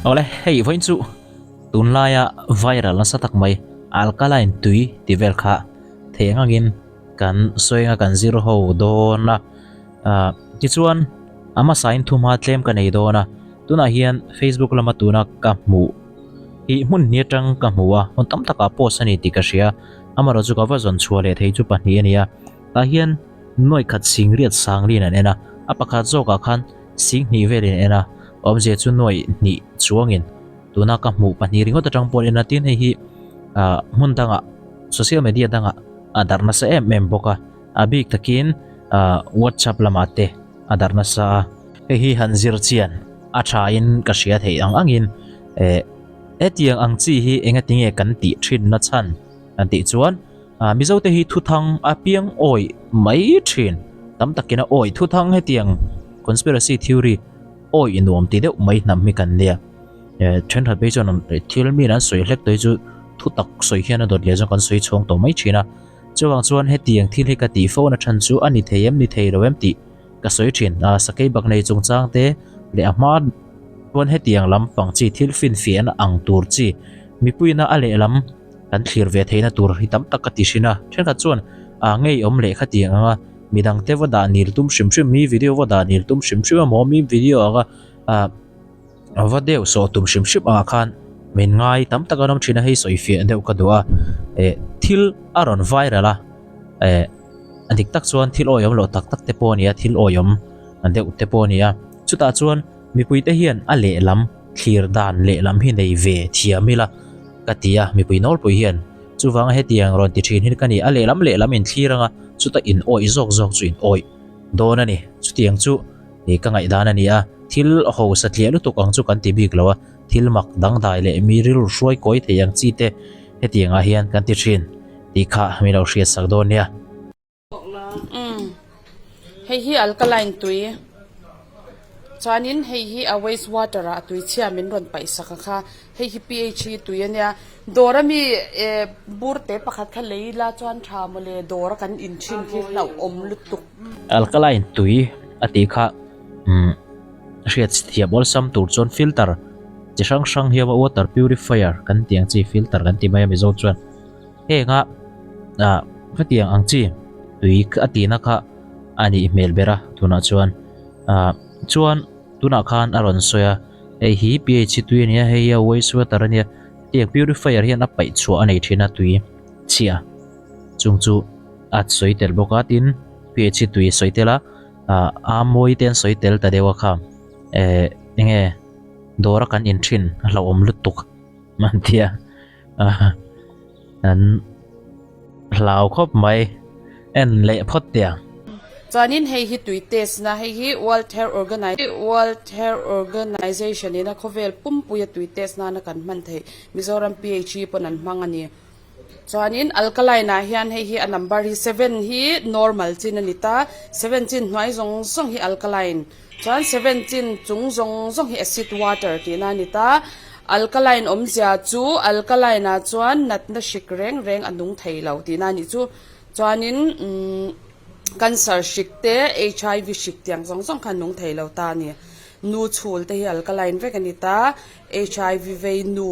Awle, hei vawiin chu tunlaia viral nasa tak mai alkaline tui tih vel kha thei ang angin kan sawi anga kan zir ho dawn a. Ahh tichuan a hmasain thumha tlem ka nei dawn a, tunah hian Facebook lama tuna ka hmuh hi hmun hnih atang ka hmu a, hmun tam takah post a ni tih ka hria, amaherawhchu ka va zawn chhuah leh thei chu pahnih a ni a, tah hian nuai khat singriat sanglin an en a, a pakhat zawkah khan singhnih velin an en a, awmzia chu nuai hnih chuangin tuna ka hmuh pahnih ringawt atang pawh an en a, tin hei hi ahh hmun dangah social media dangah a darh nasa em em bawk a. A bik takin WhatsApp lamah te a darh nasa a. Hei hi han zir chian a thain ka hria theih ang angin hetiang ang chi hi engatinge kan tih thin na chhan kan tih chuan Mizote hi thuthang a piang awih mai thin. Tam takin a awih thuthang hetiang conspiracy theory awih nuam ti deuh mai hnam hi kan nia. Thenkhat phei chuan thil miin an sawi hlek tawh hi chu thutak sawi hian a dawt leh zawng kan sawi chhawng tawh mai thin a. Chuvang chuan hetiang thil hi ka tih fo na chhan chu a ni thei em ni thei lo em tih ka sawi thin. A sakei bak nei chungchang te leh a hma chuan hetiang lam pang chi thil finfiahna ang tur chi mipuina a lehlam kan thlir ve theihna tur hi tam tak ka ti thin a. Thenkhat chuan a ngeiawm leh khatiang anga midangte va dah nil tum hrim hrim mi video va dah nil tum hrim hrim emaw mi video anga ah A va deuh sawh tum hrim hrim ah khan min ngai tam tak an awm thin a hei sawi fiah deuh ka duh a eh thil a rawn viral a eh a dik tak chuan thil awihawm loh tak tak te pawh a ni a thil awihawm deuh te pawh a ni a chutah chuan mipui te hian a lehlam thlir dan lehlam hi nei ve thiam ila ka ti a mipui nawlpui hian chuvanga hetiang rawn ti thin hi ka ni a lehlam lehlam in thlir anga chuta in awih zawk zawk chu in awih dawn a ni chutiang chu. Ih ka ngaihdan a ni a, thil ho satliah lutuk ang chu kan ti bik lo a, thil mak dangdai leh mi rilru hruai kawi thei ang chi te hetiang ah hian kan ti thin tih kha min lo hriat sak dawn nia. Umm hei hi alkaline tui chuanin hei hi a waste water ah tui chhia min rawn paih sak a kha hei hi ph hi tui a nia dawr ami eh bur te pakhat kha lei ila chuan tha mawle dawr a kan in thin khi hlauhawm lutuk. Alkaline tui a tih kha umm hriat thiam awlsam tur chuan filter chi hrang hrang hi a awm a water purifier kan tih ang chi filter kan ti mai a mizo chuan heng a ah hetiang ang chi tui a tihna kha a nih hmel ber a tunah chuan ah chuan tunah khan a rawn sawi a hei hi ph tui a ni a hei hi a waste water a nia hetiang purifier hian a paih chhuah a nei thin a tui chhia chung chu. A sawi tel bawk a tin ph hi tui a sawi tel a ah a mawi te an sawi tel ta deuh a kha eh enge dawr a kan in thin a hlauhawm lutuk an tia an hlau khawp mai en leh phawt teh ang. Chuanin hei hi tui test na hei hi World Health Organi World Health Organization in a khawvel pumpui a tui test nana kan hman theih Mizoram phe pawn an hmang a ni. Chuanin alkaline ah hian hei hi a number hi seven hi normal chin a ni ta, seven chin hnuai zawng zawng hi alkaline chuan seven chin chung zawng zawng hi acid water tihna a ni ta. Alkaline awmzia chu alkaline ah chuan natna hrik reng reng a nung thei lo tihna a nih chu. Chuanin umm cancer hrik te HIV hrik tiang zawng zawng kha a nung thei lo ta a ni. Nu chhul te hi alkaline vek a ni ta, HIV vei nu.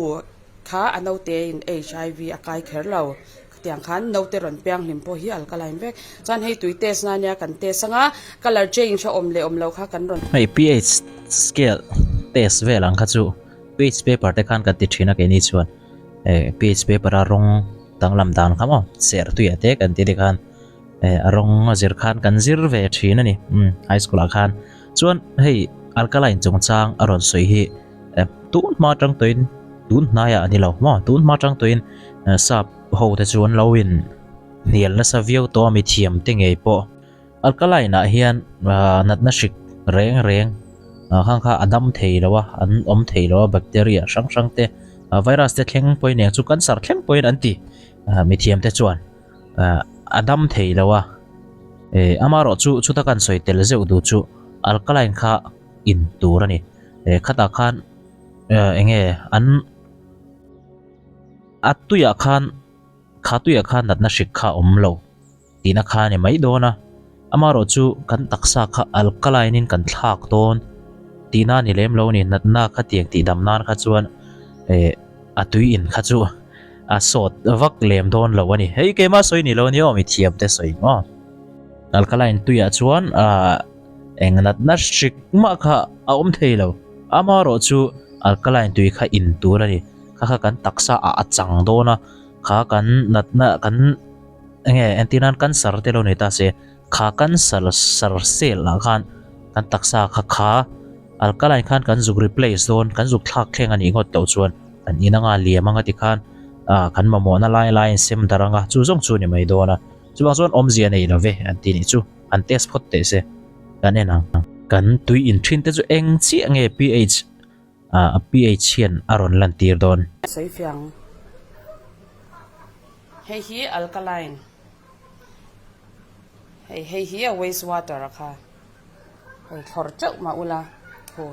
Kha a naute in HIV a kai kher lo. Khatiang khan naute rawn piang hlim pawh hi alkaline vek. Chuan hei tui test na nia kan test anga colour change a awm leh awm lo kha kan rawn. Hei pH scale test vel ang kha chu pH paper te khan kan ti thin a keini chuan eh pH paper a rawng danglam dan kha maw serh tuiah te kan ti te khan eh a rawng a zir khan kan zir ve thin a ni umm high school ah khan chuan hei alkaline chungchang a rawn sawi hi. Eh, tun hma tang tawhin tun hnaiah a ni lo maw tun hma tang tawhin eh, sap ho te chu an lo in hnial nasa viau tawh a mi thiam te ngei pawh alkaline ah hian ah natna hrik reng reng ah khang kha a dam thei lo a an awm thei lo a bacteria hrang hrang te ah virus te thleng pawhin eng chu cancer thleng pawhin an ti ah mi thiam te chuan ah a dam thei lo a eh amaherawh chu chuta kan sawi tel zeuh duh chu alkaline kha in tur a ni eh khatah khan eh eng nge an a tuiah khan kha tuiah khan natna hrik kha a awm lo tihna kha a ni mai dawn a amaherawh chu kan taksa kha alkaline in kan thlak dawn. Tihna a ni lem lo a ni, natna kha tiang tih dam nan kha chuan eh a tui in kha chu a sawt vak lem dawn lo a ni. Hei keimah sawi ni lo a ni aw, mithiam te sawi maw. Alkaline tuiah chuan ah eng natna hrik mah kha a awm thei lo, amaherawh chu alkaline tui kha in tur a ni. Kha kha kan taksa ah a chang dawn a, kha kan natna kan enge entir nan cancer te lo nei ta se. Kha kan sar sar sel ah khan kan taksa kha kha alkaline khan kan zuk replace dawn kan zuk thlak thleng a nih ngawt loh chuan kan in anga liam anga tikhan ah kan mamawhna lai lai in sem darh anga chu zawng chu a ni mai dawn a chuvang chuan awmzia nei lo ve an ti nih chu an test phawt teh se kan en ang. Kan tui in thin te chu eng chiah nge pH ah pH hian a rawn lan tir dawn. Sawi fiang hei hi alkaline. Hei hei hi a waste water a kha hei thlawr teuh mah ula thu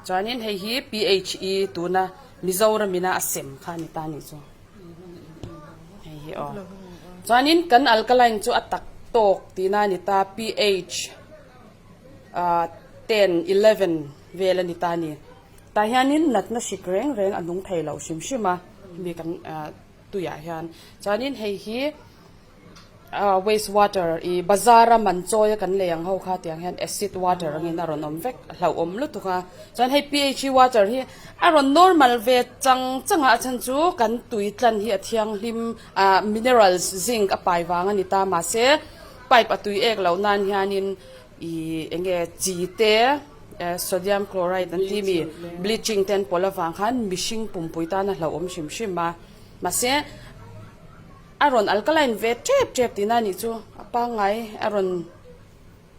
chuanin hei hi phe tuna Mizoram ina a sem kha a ni ta anih chu hei hi aw chuanin kan alkaline chu a tak tawk tihna a ni ta ph ah ten eleven vel a ni ta a ni tah hianin natna hrik reng reng a nung thei loh hrim hrim a hemi kan ah tuiah hian chuanin hei hi ah waste water ih bazar a man chawi a kan lei ang ho kha tiang hian acid water angin a rawn awm vek a hlauhawm lutuk a chuan hei ph water hi a rawn normal ve chang chang a a chhan chu kan tui tlan hi a thianghlim ah minerals zinc a pai vang a ni ta mahse pipe a tui ek loh nan hianin ih eng nge chi te sodium chloride an tih mi bleaching te an pawlh avang khan mihring pumpui tan a hlauhawm hrim hrim a mahse a rawn alkaline ve tep tep tihna a nih chu a pangngai a rawn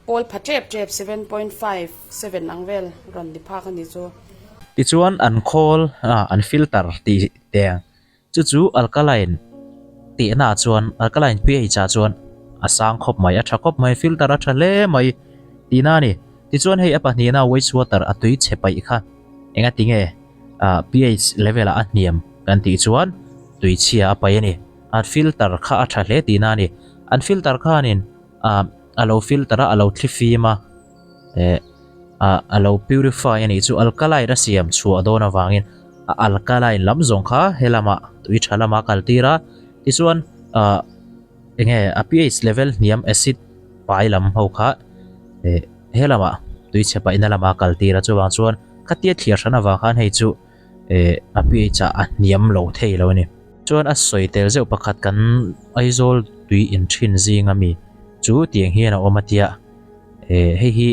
pawl pha tep tep 7.57 ang vel rawn ni phak a nih chu. Tichuan an khawl ah an filter tih teng Chu chu alkaline tehna ah chuan alkaline pH ah chuan a sang khawp mai, a tha khawp mai, filter a tha hle mai tihna a ni. Tichuan hei a pahnihna waste water a tui chhe paih kha enga tinge ah pH level ah a hniam kan tih chuan tui chhia a paih a ni. An filter kha a tha hle tihna a ni. An filter khanin ah a lo filter a, a lo thli fim a eh ah a lo purify a nih chu alkaline a siam chhuah dawn avangin a alkaline lam zawng kha helamah tui tha lama kal tir a tichuan ah enge a pH level hniam acid pai lam ho kha eh helamah tui chhe paihna lama kal tir a chuvang chuan khatia thliar hran avang khan hei chu eh a pH ah a hniam lo thei lo a ni. Chuan a sawi tel zeuh pakhat kan Aizawl tui in thin zing ami chu tiang hian a awm a tia eh hei hi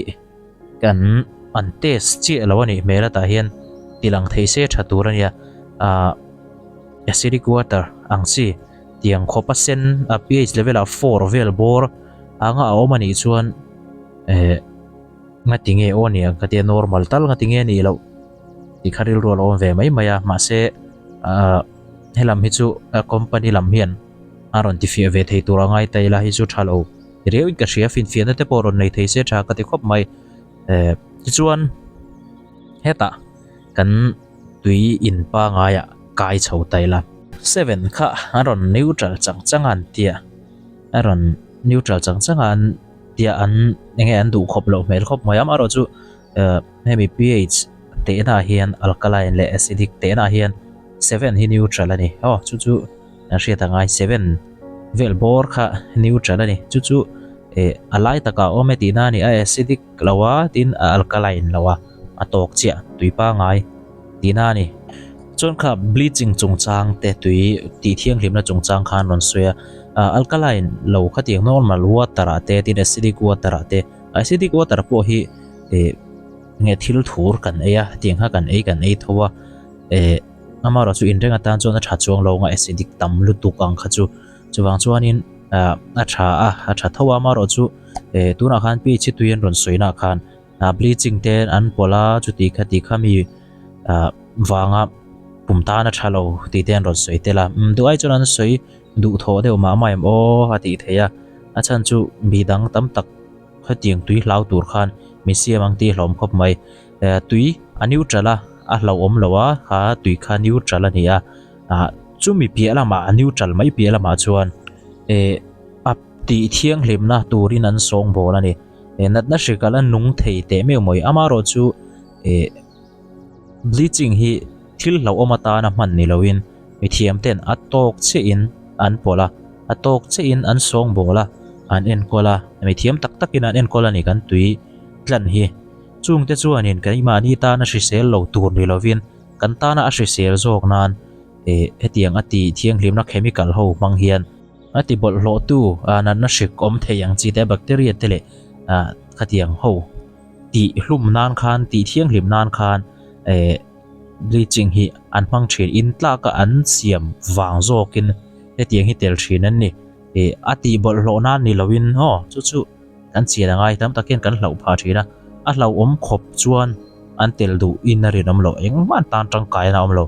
kan an test chiah lo a nih hmel a tah hian tilang thei se tha tur a nia ah acidic water ang chi tiang khawp a sen a ph level ah four vel bawr anga a awm a nih chuan eh ngati nge aw nia ka tia normal tal ngati nge nih loh tih kha rilru a lo awm ve mai mai a mahse ah helam hi chu a company lam hian a rawn tifiah ve thei tur a ngai ta ila hi chu tha lo. Riauin ka hria, finfiahna te pawh rawn nei thei se tha ka ti khawp mai. Eh, tichuan hetah kan tui in pangaiah kai chho ta ila. Seven kha a rawn neutral chang chang a an tia, a rawn neutral chang chang a an tia an enge an duh khawp loh hmel khawp mai a, amaherawhchu eh hemi pH tehna ah hian alkaline leh acidic tehna ah hian seven hi neutral a ni. Aw chu chu. An hriat a ngai seven vel bawr kha neutral a ni chu chu eh a lai takah a awm e tihna a ni a acidic lo a tin a alkaline lo a a tawk chiah tui pangai tihna a ni chuan kha bleaching chungchang te tui tih thianghlimna chungchang khan rawn sawi a ah alkaline lo khatiang normal water ah te tin acidic water ah te acidic water pawh hi eh nge thil thur kan ei a tiang kha kan ei kan ei tho a eh. Amaherawh chu inreng atan chuan a tha chuang lo anga acidic tam lutuk ang kha chu chuvang chuanin ah a tha a a tha tho a amaherawh chu eh tunah khan ph hi tui an rawn sawi naah khan ah bleaching te an pawlh a chuti kha ti kha mi ah vanga pum tan a tha lo tih te an rawn sawi tel a umm duh ai chuan an sawi duhthawh deuh mah mah em aw a tih theih a a chhan chu mi dang tam tak. Hetiang tui hlau tur khan min siam ang tih hlawm khawp mai. Eh tui a neutral a, a hlauhawm lo a, kha tui kha neutral a ni a. Ah chumi piah lamah a neutral mai piah lamah chuan eh a tih thianghlimna turin an sawngbawl a ni. Eh natna hrik a la nung thei teh meuh mai. Amaherawhchu. Eh bleaching hi thil hlauhawm atana hman ni loin mithiam ten a tawk chiahin an pawlh a, a tawk chiahin an sawngbawl a, an enkawl a, mithiam tak takin an enkawl a ni kan tui tlan hi. Chungte chuanin keimahni tana hrisel lo tur ni lovin kan tana a hrisel zawk nan eh hetiang a tih thianghlimna chemical ho hmang hian a ti bawlhhlawhtu natna hrik awm thei ang chi te bacteria te leh ah khatiang ho tih hlum nan khan tih thianghlim nan khan eh bleaching hi an hmang thin in tlak a an siam vang zawkin hetiang hi tel thin an ni eh a tih bawlhhlawh nan ni lovin aw chu chu. Kan chian a ngai tam tak hian kan hlauh phah thin a, a hlauhawm khawp chuan an tel duh in a rinawm loh, engmah an tan tangkai in a awm lo,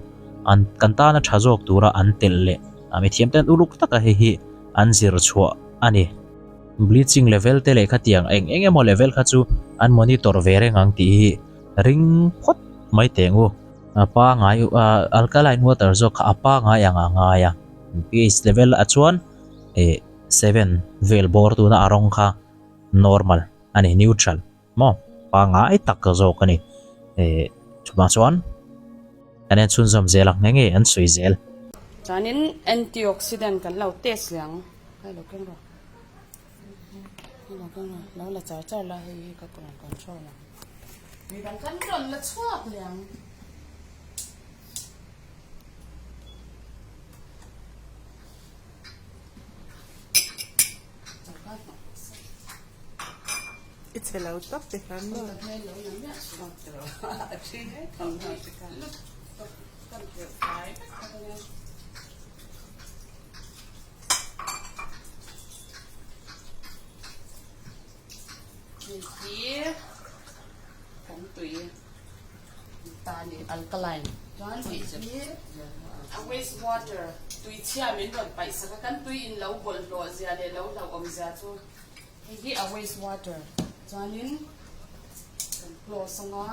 an kan tana tha zawk tura an telh leh a mithiam ten uluk taka hei hi an zir chhuah a ni. Bleaching level te leh khatiang eng eng emaw level kha chu an monitor ve reng ang tih hi ring phawt mai teh ang u. A pangai alkaline water zawk kha a pangai ang a ngai a, pH level ah chuan eh. Seven vel bawr tuna a rawng kha normal a ni, neutral maw pangngai tak zawk a ni. Eh chuvang chuan kan en chhunzawm zel ang nge nge an sawi zel. Chuanin antioxidant kan lo test leh ang, hei lo keng rawh, hei lo keng rawh, lo la char char la hei hi ka rawn control ang, midang kan rawn la chhuak leh ang. I chhe lo tak ti hian maw? Kan tui ta ni alkaline chuan hei hi a waste water tui chhia min rawn paih sak a kan tui in lo bawlhhlawh zia leh lo hlauhawm zia chu hei hi a waste water chuanin kan close anga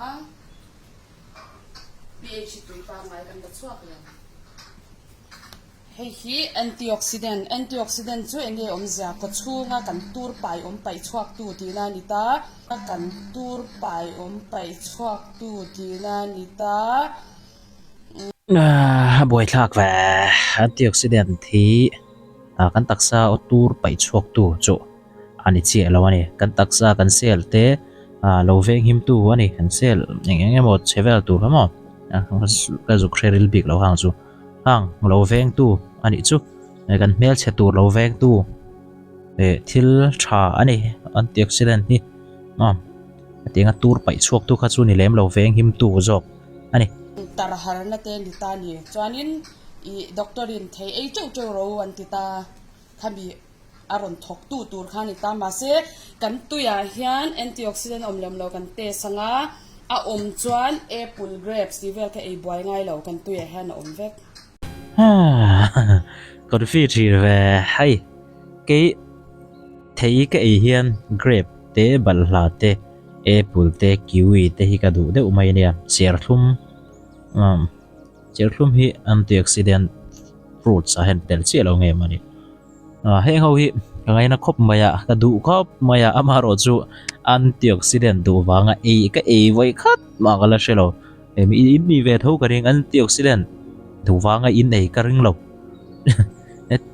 pH hi tui pangngai kan la chhuak leh ang. Hei hi antioxidant, antioxidant chu enge awmzia kaw chhunga kan tur pai awm paih chhuaktu tihna a ni ta. Kan tur pai awm paih chhuaktu tihna a ni ta. A buaithlak ve, antioxidant hi kan taksa aw tur paih chhuaktu chu a ni chiah lo a ni. Kan taksa kan cell te lo venghimtu a ni, kan cell eng eng emaw che vel tur kha maw ka zuk hre ril bik lo hang chu. Hang lo vengtu a nih chu kan hmelchhe tur lo vengtu eh thil tha a ni antioxidant hi aw hetianga tur paih chhuak tu kha chu ni lem lo veng him tu zawk a ni. Tar harna te ni ta ni chuanin ih doctor in thei ei teuh teuh ro an ti ta khami a rawn thawk tu tur kha a ni ta. Mahse, kan tuiah hian antioxidant awm lem lo kan test ang a, a awm chuan apple, grapes tih vel kha ei buai ngai lo, kan tuiah hian a awm vek. Coffee thin ve hei kei thei ka ei hian grape te balhla te apple te kiwi te hi ka duh deuh mai ania serthlum umm serthlum hi antioxidant fruits ah hian tel chiah lo nge mawni. Ah heng ho hi ka ngaina khawp mai a ka duh khawp mai a amaherawh chu antioxidant duh vanga ei ka ei vawi khat mah ka la hre lo eng in ni ve tho ka ring antioxidant duh vanga in ei ka ring lo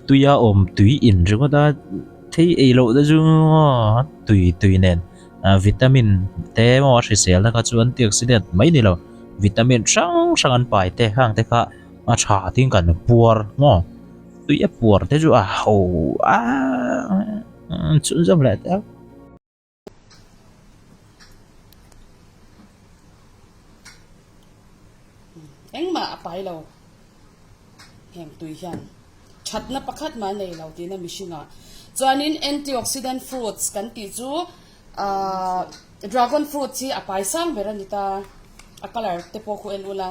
tuia awm tui in ringawt a thei ei loh te chu tui tui nen ah vitamin te emaw a hrisel na kha chu antioxidant mai ni lo vitamin hrang hrang an pai te hang te kha a tha tin kan puar maw. Tui a puar te chu a ho a chhunzawm leh teh ang. Engmah a pai lo heng tui hian thatna pakhat mah a nei lo tihna mihringah chuanin antioxidant fruits kan tih chu ahh dragon fruits hi a pai sang ber a ni ta a colour te pawh khu en ula.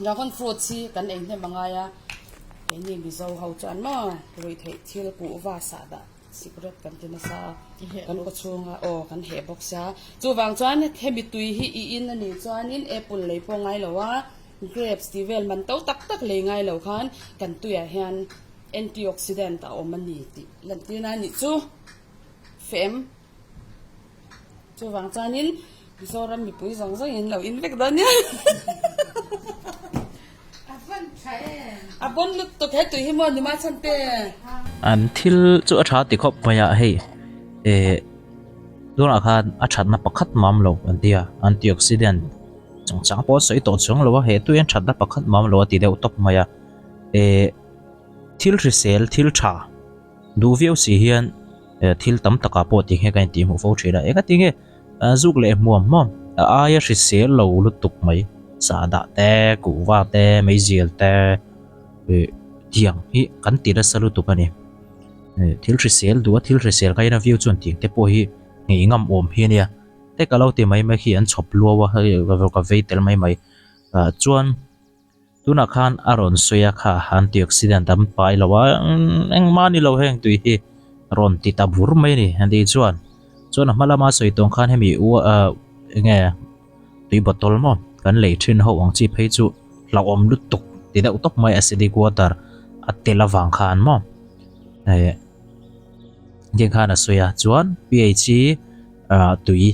Dragon fruits hi kan ei hnem a ngai a, keini Mizo ho chuan maw ruihtheih thil kuhva sahdah cigarette kan ti nasa a, kan kaw chhunga aw kan heh bawk sia. Chuvang chuan hemi tui hi i in a nih chuanin apple lei pawh ngai lo a, grapes tih vel man to tak tak lei ngai lo khan kan tuiah hian antioxidant a awm a ni tih lantirna a nih chu. Fem. Chuvang chuanin. Mizoram mipui zawng zawng in lo in vek dawn nia. A bon tha em. A bon lutuk he tui hi maw ni mai chhan te. An thil chu a tha ti khawp mai a hei eh tunah khan a thatna pakhat mam lo an ti a antioxidant chungchang pawh a sawi tawh chuang lo a he tui hian thatna pakhat mam lo a ti deuh tawp mai a eh thil hrisel thil tha duh viau si hian eh thil tam takah pawh ti nghe ka intih hmuh fo thin a engati nge. Zuk leh hmuam hmuam a aia hrisel lo lutuk mai sahdah te kuhva te meizial te ih tiang hi kan ti nasa lutuk a ni ih thil hrisel duh a thil hrisel ka ina view chuan tiang te pawh hi ngei ngam awm hi a nia te ka lo ti mai mai khi an chhawp luau a hei ka vei tel mai mai ah chuan. Tunah khan a rawn sawi a kha antioxidant an pai lo a engmah ni lo heng tui hi rawn ti ta bur mai a ni an tih chuan chuan a hma lama sawi tawng khan hemi ah enge tui bottle maw kan lei thin ho ang chi phei chu hlauhawm lutuk ti deuh tawp mai acidic water a tel avang khan maw eh tiang khan a sawi a chuan pH hi ah tui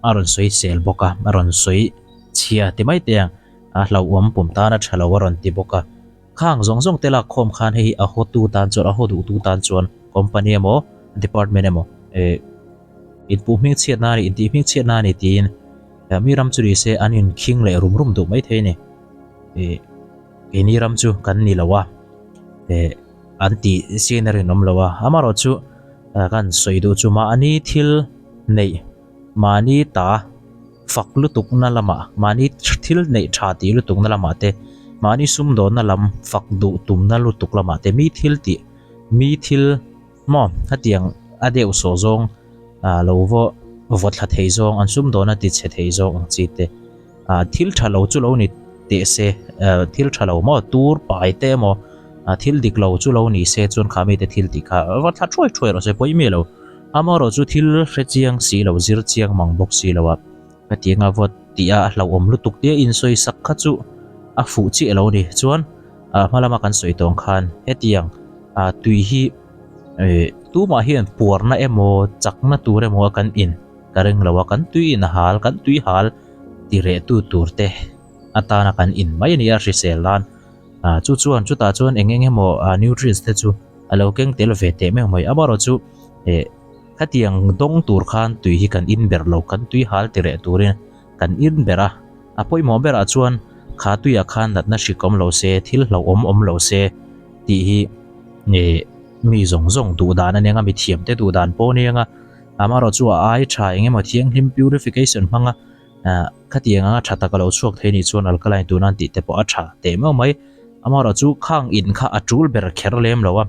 a rawn sawi sel bawk a a rawn sawi chhia ti mai te ang. A hlauhawm pum tan a tha lo a rawn ti bawk a. Khang zawng zawng te lak khawm khan hei hi a hawtu tan chuan a haw duhtu tan chuan company emaw department emaw eh inpuh hming chhiatna a ni intih hming chhiatna a ni tiin mi ram chu ni se an inkhing leh rum rum duh mai thei a ni. Eh keini ram chu kan ni lo a eh an tih sin a rinawm lo a amaherawhchu kan sawi duh chu mahni thil neih mahni ta fak lutukna lamah mahni thil neih tha tih lutukna lamah te mahni sumdawnna lam fak duh tumna lutuk lamah te mi thil tih mi thil maw hetiang a deuh sawh zawng ah lo vaw vaw thla thei zawng an sumdawna ti chhe thei zawng ang chi te ah thil tha lo chu lo ni teh se ah thil tha lo maw tur pai te emaw ah thil dik lo chu lo ni se chuan kha mite thil tih kha va thla thuai thuai rawh se pawimawh lo. Amaherawh chu thil hre chiang si lo, zir chiang mang bawk si lo a, hetiang a vote tih a hlauhawm lutuk tia insawi sak kha chu a fuh chiah lo a ni. Chuan hma lama kan sawi tawng khan hetiang tui hi tumah hian puarna emaw chakna tur emaw a kan in ka ring lo a, kan tui in a hal, kan tui hal ti reh tu tur te atana kan in mai a ni a hrisel nan. Chu chuan chutah chuan eng eng emaw nutrients te chu a lo keng tel ve teh meuh mai. Amaherawhchu eh khatiang dawng tur khan tui hi kan in ber lo, kan tui hal ti reh turin kan in ber a. A pawimawh berah chuan kha tuiah khan natna hrik awm lo se, thil hlauhawm awm lo se tih hi eh mi zawng zawng duh dan a nia nga, mi thiamte duh dan pawh a nia nga. Amaherawhchu a ai tha eng emaw thianghlim purification hmanga Ah khatiang anga tha tak a lo chhuak thei anih chuan alkaline tuna an tih te pawh a tha teh meuh mai. Amaherawh chu khang in kha a tul ber kher lem lo a,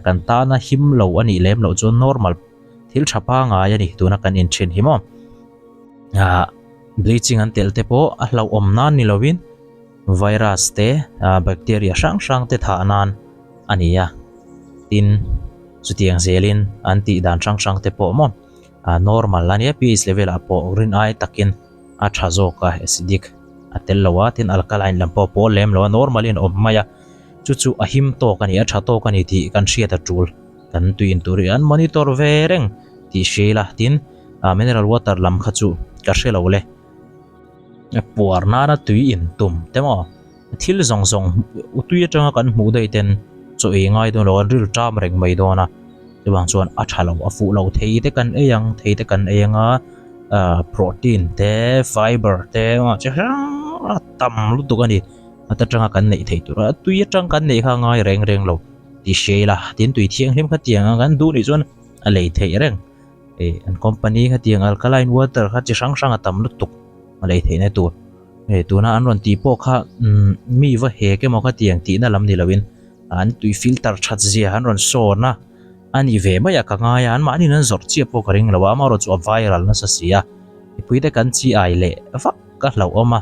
kan tana him lo a nih lem loh chuan normal thil tha pangai a ni tuna kan in thin hi maw. Ah bleaching an telh te pawh a hlauhawm nan ni lovin virus te ah bacteria hrang hrang te thah nan a ni a, tin chutiang zelin an tih dan hrang hrang te pawh maw. A normal a nia pH level ah pawh rin ai takin a tha zawk a acidic a tel lo a tin alkaline lam pawh a pawl lem lo a normal in a awm mai a chu chu a him tawk a ni a tha tawk a ni tih kan hriat a tul kan tui in tur hi an monitor ve reng tih hria ila tin ah mineral water lam kha chu ka hre lo le. Puar nana tui in tum te maw thil zawng zawng tui atanga kan hmuh daih ten chaw ei ngai dawn lo an ril ṭam reng mai dawn a chuvang chuan a tha lo a fuh lo thei te kan ei ang thei te kan ei anga ah protein te fiber te chi hrang a tam lutuk a ni ata tanga kan neih theih tur a tui atang kan neih kha a ngai reng reng lo tih hria ila tin tui thianghlim kha tiang ang kan duh nih chuan a lei theih reng. Eh an company kha tiang alkaline water kha chi hrang hrang a tam lutuk a lei theihna tur eh tuna an rawn tih pawh kha umm mi va hek emaw kha tiang tihna lam ni loin an tui filter that zia an rawn sawn a a ni ve mai a ka ngai a an mahni in an zawrh chiah pawh ka ring lo a amaherawh chu a viral nasa si a mipui te kan chi ai leh vak ka hlauhawm a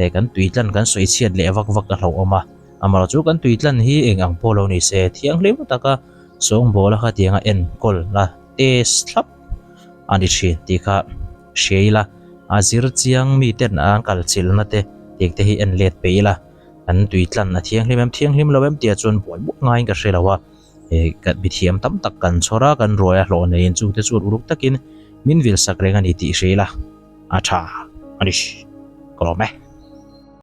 eh kan tui tlan kan sawi chhiat leh vak vak ka hlauhawm a amaherawh chu kan tui tlan hi eng ang pawh lo ni se thianghlim taka sawngbawl a kha tianga enkawl a. Test thlap a ni thin tih kha hria ila a zir chiang mi ten an kal chilhna te tiang te hi en let peih ila an tui tlan a thianghlim em thianghlim lo em tih ah chuan buai buai ngaiin ka hre lo a eh kan mithiam tam tak kan chhawr a kan ruai a hlawh neiin chungte chuan uluk takin min vil sak reng a ni tih hria ila. a tha a ni. Ka lawm e.